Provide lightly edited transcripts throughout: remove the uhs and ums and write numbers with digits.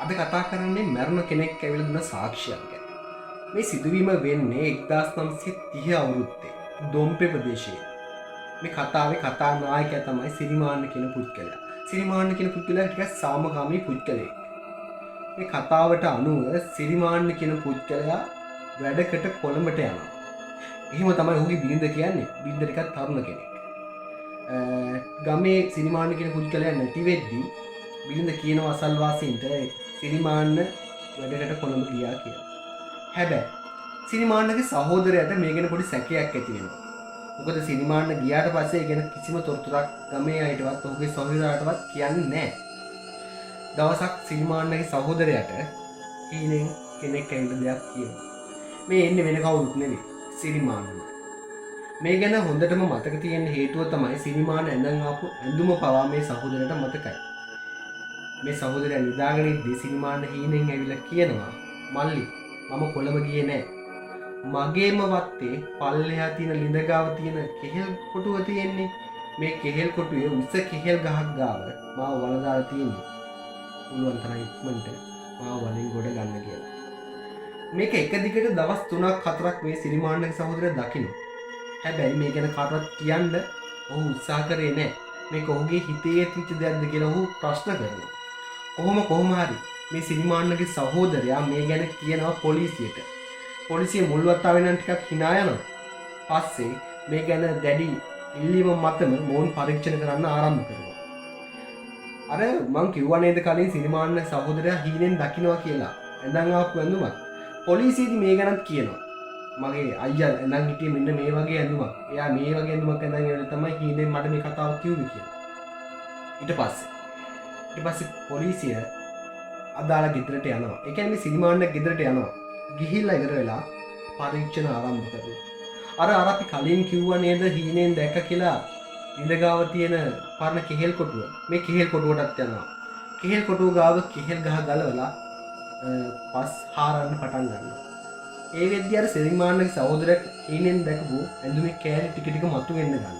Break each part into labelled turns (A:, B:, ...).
A: අද කතා කරන්නේ මැරුණ කෙනෙක් ඇවිල්ලා දුන්න සාක්ෂියක් ගැන. මේ සිදුවීම වෙන්නේ 1930 අවුරුද්දේ දොම්පේ ප්‍රදේශයේ. මේ කතාවේ කතා නායකයා තමයි සිරිමාන්න කියන පුද්ගලයා. සිරිමාන්න කියන පුද්ගලයා ටිකක් සාමකාමී පුද්ගලයෙක්. මේ කතාවට අනුව සිරිමාන්න කියන පුද්ගලයා වැඩකට කොළඹට යනවා. එහෙම තමයි ඔහුගේ බිරිඳ කියන්නේ. බිරිඳ ටිකක් තරුණ කෙනෙක්. ගමේ සිරිමාන්න කියන පුද්ගලයා නැති වෙද්දී බිරිඳ කියනවා අසල්වාසීන්ට සිරිමාන්න වැඩකට කොළඹ ගියා කියලා. හැබැයි සිරිමාන්නගේ සහෝදරයාට මේ ගැන පොඩි සැකයක් ඇති වෙනවා. මොකද සිරිමාන්න ගියාට පස්සේ ඒ ගැන කිසිම තොරතුරක් ගමේ අයටවත් ඔහුගේ සොහොයුරාටවත් කියන්නේ නැහැ. දවසක් සිරිමාන්නගේ සහෝදරයාට හීනෙන් කෙනෙක් ඇවිල්ලා දෙයක් කියනවා. මේ එන්නේ වෙන කවුරුත් නෙවෙයි, සිරිමාන්නම. මේ ගැන හොඳටම මතක තියෙන හේතුව තමයි සිරිමාන්න ඇඳන් ආපු ඇඳුම පවා මේ සහෝදරයාට මතකයි. මේ සහෝදරයා නිදාගෙන ඉද්දී සිරිමාන්න හීනෙන් ඇවිල්ලා කියනවා, මල්ලි මම කොළඹ ගියේ නෑ. මගේම වත්තේ පල්ලෙහා තියෙන ලිඳ ගාව තියෙන කෙහෙල් කොටුව තියෙන්නේ. මේ කෙහෙල් කොටුවේ උස කෙහෙල් ගහක් ගාව මාව වල දාලා තියෙන්නේ. පුළුවන් තරම් ඉක්මනට මාව වලින් ගොඩ ගන්න කියලා. මේක එක දිගට දවස් 3ක් 4ක් මේ සිරිමාන්නගේ සහෝදරයා දකිනවා. හැබැයි මේ ගැන කාටවත් කියන්න ඔහු උත්සාහ කරේ නෑ. මේක ඔහුගේ හිතේ ඇතිවෙච්ච දෙයක්ද කියලා ඔහු ප්‍රශ්න කරනවා. කොහොම කොහොම හරි මේ සිරිමාන්නගේ සහෝදරයා මේ ගැන කියනවා පොලිසියට. පොලිසිය මුල් වතාවේ නම් ටිකක් හිනා යනවා. පස්සේ මේ ගැන දැඩි ඉල්ලීම මතම මොවුන් පරීක්ෂණ කරන්න ආරම්භ කරනවා. අර මං කිව්වා නේද කලින් සිරිමාන්න සහෝදරයා හීනෙන් දකින්නවා කියලා. ඇඳන් ආපු ඇඳුමක්. පොලිසියේදී මේ ගැනත් කියනවා. මගේ අයියා ඇඳන් හිටියේ මෙන්න මේ වගේ ඇඳුමක්. එයා මේ වගේ ඇඳුමක් ඇඳන් ඉවරලා තමයි හීනෙන් මට මේ කතාව කිව්වේ කියලා. ඊට පස්සේ පොලිසිය අදාළ ගෙදරට යනවා. ඒ කියන්නේ මේ සිරිමාන්න ගෙදරට යනවා. ගිහිල්ලා ඉවර වෙලා පරීක්ෂණ ආරම්භ කරනවා. අර අර අපි කලින් කිව්වා නේද හීනෙන් දැක්ක කියලා ලිඳ ගාව තියෙන පරණ කෙහෙල් කොටුව. මේ කෙහෙල් කොටුවටත් යනවා. කෙහෙල් කොටුව ගාව කෙහෙල් ගහ ගලවලා පස් හාරන්න පටන් ගන්නවා. ඒ වෙද්දි අර සිරිමාන්නගේ සහෝදරයෙක් හීනෙන් දැකපු ඇඳුමේ කෑලි ටික ටික මතුවෙන්න ගන්නවා.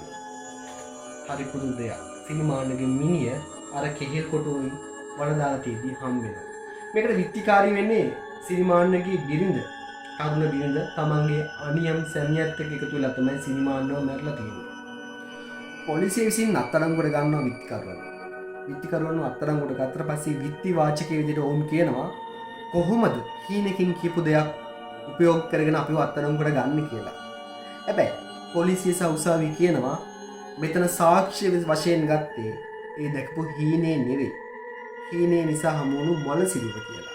A: හරි පුදුම දෙයක්. සිරිමාන්නගේ මිනිය අර කෙහෙල් කොටුවෙන් වල දාලා තියෙද්දි හම්බ වෙනවා. මේකට විත්තිකාරී වෙන්නේ සිරිමාන්නගේ බිරිඳ. තරුණ බිරිඳ තමන්ගේ අනියම් සැමියාත් එක්ක එකතු වෙලා තමයි සිරිමාන්නව මැරලා තියෙන්නේ. පොලිසිය විසින් අත්අඩංගුවට ගන්නවා විත්තිකරුවන්. විත්තිකරුවන්ව අත්අඩංගුවට ගත්තට පස්සේ විත්ති වාචකයේ විදිහට ඔවුන් කියනවා කොහොමද හීනකින් කියපු දෙයක් උපයෝග කරගෙන අපිව අත්අඩංගුවට ගන්න කියලා. හැබැයි පොලිසිය සහ උසාවිය කියනවා මෙතන සාක්ෂි වශයෙන් ගත්තේ ඒ දැකපු හීනේ නෙවෙයි. හීනේ නිසා හමු වුණු මල සිරුර කියලා.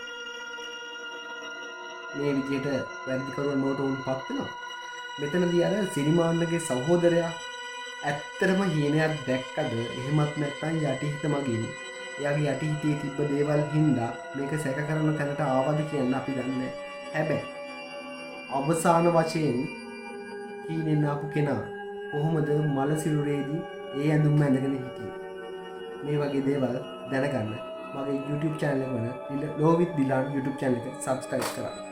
A: මේ විදිහට වැරදිකරුවන් බවට ඔවුන් පත් වෙනවා. මෙතනදී අර සිරිමාන්නගේ සහෝදරයා ඇත්තටම හීනයක් දැක්කද, එහෙමත් නැත්නම් යටිහිත මගින් එයාගේ යටිහිතේ තිබ්බ දේවල් හින්දා මේක සැක කරන තැනට ආවද කියන්න අපි දන්නේ නැහැ. හැබැයි අවසාන වශයෙන් හීනෙන් ආපු කෙනා කොහොමද මල සිරුරේදී ඒ ඇඳුම් ඇඳගෙන හිටියේ? මේ වගේ දේවල් දැනගන්න මගේ YouTube channel එක වන Law with Dilan YouTube channel එක subscribe කරන්න.